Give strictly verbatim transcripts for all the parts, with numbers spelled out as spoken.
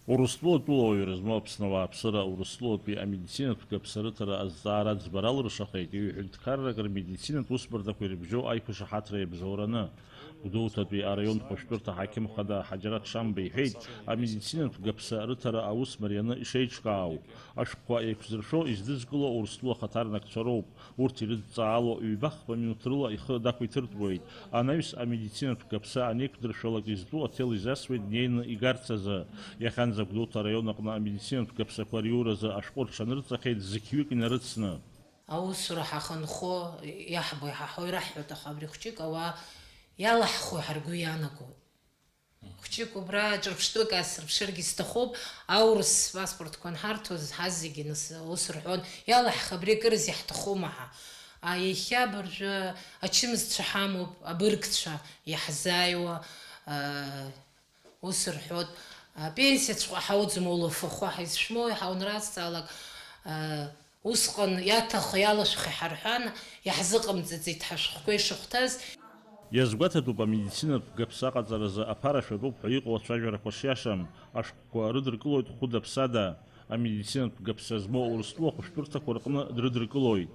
Урыстәыла тәылауаҩра змоу Аԥсны ауааԥсыра Урыстәылатәи амедицинатә гаԥса рыҭара азҵаара аӡбара алыршахеит ҩ-ҳәынҭқаррак рмедицинатә усбарҭақәа ирыбжьоу аиқәышаҳаҭра иабзоураны. Гәдоуҭатәи араионтә хәышәтәырҭа ҳақьым хада Ҳаџьараҭ Шамба иҳәеит, амедицинатә гаԥса рыҭара аус марианы ишеиҿкаау. Ашәҟәқәа еиқәзыршәо издызкыло Урыстәыла ахаҭарнакцәа роуп. Урҭ ирыдҵаало ҩба-хԥа минуҭ рыла ихы дақәиҭыртәуеит. Анаҩс амедицинатә гаԥса анеиқәдыршәалак изтәу аҭел изасуеит днеины игарц азы. Иахьанӡа Гәдоуҭа араион аҟны амедицинатә гаԥсақәа риуразы ашәҟәы рҽанырҵахьеит зқьҩык инарыцны. Аусура ҳахынҳәы, иаҳбо, иҳаҳауа ираҳҳәоит, аха абри хәҷык ауаа иалаҳхуа ҳаргәы иаанагоит. Хәҷык убра ҿырԥштәык аасырԥшыргьы сҭахуп, аурыс паспортқәа анҳарҭоз, ҳазегьы нас ус рҳәон, иалаҳх, абри акыраз иаҳҭахума ҳәа. А, иахьа абыржәы ачымазцәа ҳамоуп, абыргцәа иаҳзааиуа, а, ус рҳәот, апенсиаҵәҟьа ҳауӡом, улафахәы ҳаизшәмоуи, ҳаунаразҵаалак, а, усҟан иаҭахи иалашәхи ҳарҳәан, иаҳзыҟамҵаӡеит ҳашәҟәқәа ишахәҭаз. Иазгәаҭатәуп амедицинатә гаԥса аҟаҵаразы аԥара шәатәуп ҳәа иҟоу ацәажәарақәа шиашам, ашәҟәқәа рыдыркылоит хәыда-ԥсада, амедицинатә гаԥса змоу Урыстәыла ахәышәтәырҭақәа рҟны дрыдыркылоит.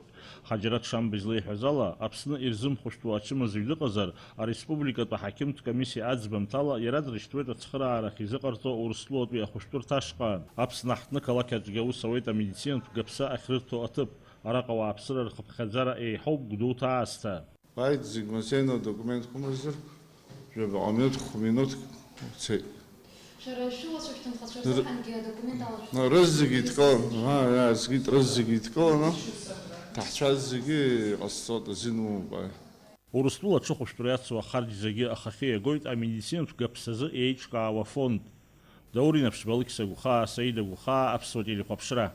Ҳаџьараҭ Шамба излеиҳәаз ала, Аԥсны ирзымхәышәтәуа ачымазаҩ дыҟазар, ареспубликатә аҳақьымтә комиссиа аӡбамҭала иара дрышьҭуеит ацхыраара ахьизыҟарҵо Урыстәылатәи ахәышәтәырҭа ашҟа. Аԥсны аҳҭнықалақь аҿгьы аус ауеит амедицинатә гаԥса ахьрырҭо аҭыԥ. Араҟа ауааԥсыра рхыԥхьаӡара еиҳауп Гәдоуҭа аасҭа. Бааит, зегь мазеины адокументқәа мырзар, жәабаҟа минуҭ, хә-минуҭк цеит. Шәара шәылацәа шәҭынхацәа Р-, рзыҳәангьы адокумент ала шәҭ-, рызегьы шәҭ-, идкылан, аа, иаазгеит, рызегьы идкыланы, ҭаҳцәа зегьы иҟасҵоит азин умоуп, ааи. Урыстәыла аҽыхәышәтәра иацу ахарџь зегьы ахахьы иагоит амедицинатә гаԥсазы еиҿкаауа фонд. Даур Инаԥшьба, Алықьса Гәхаа, Саида Гәхаа, Аԥсуа телехәаԥшра.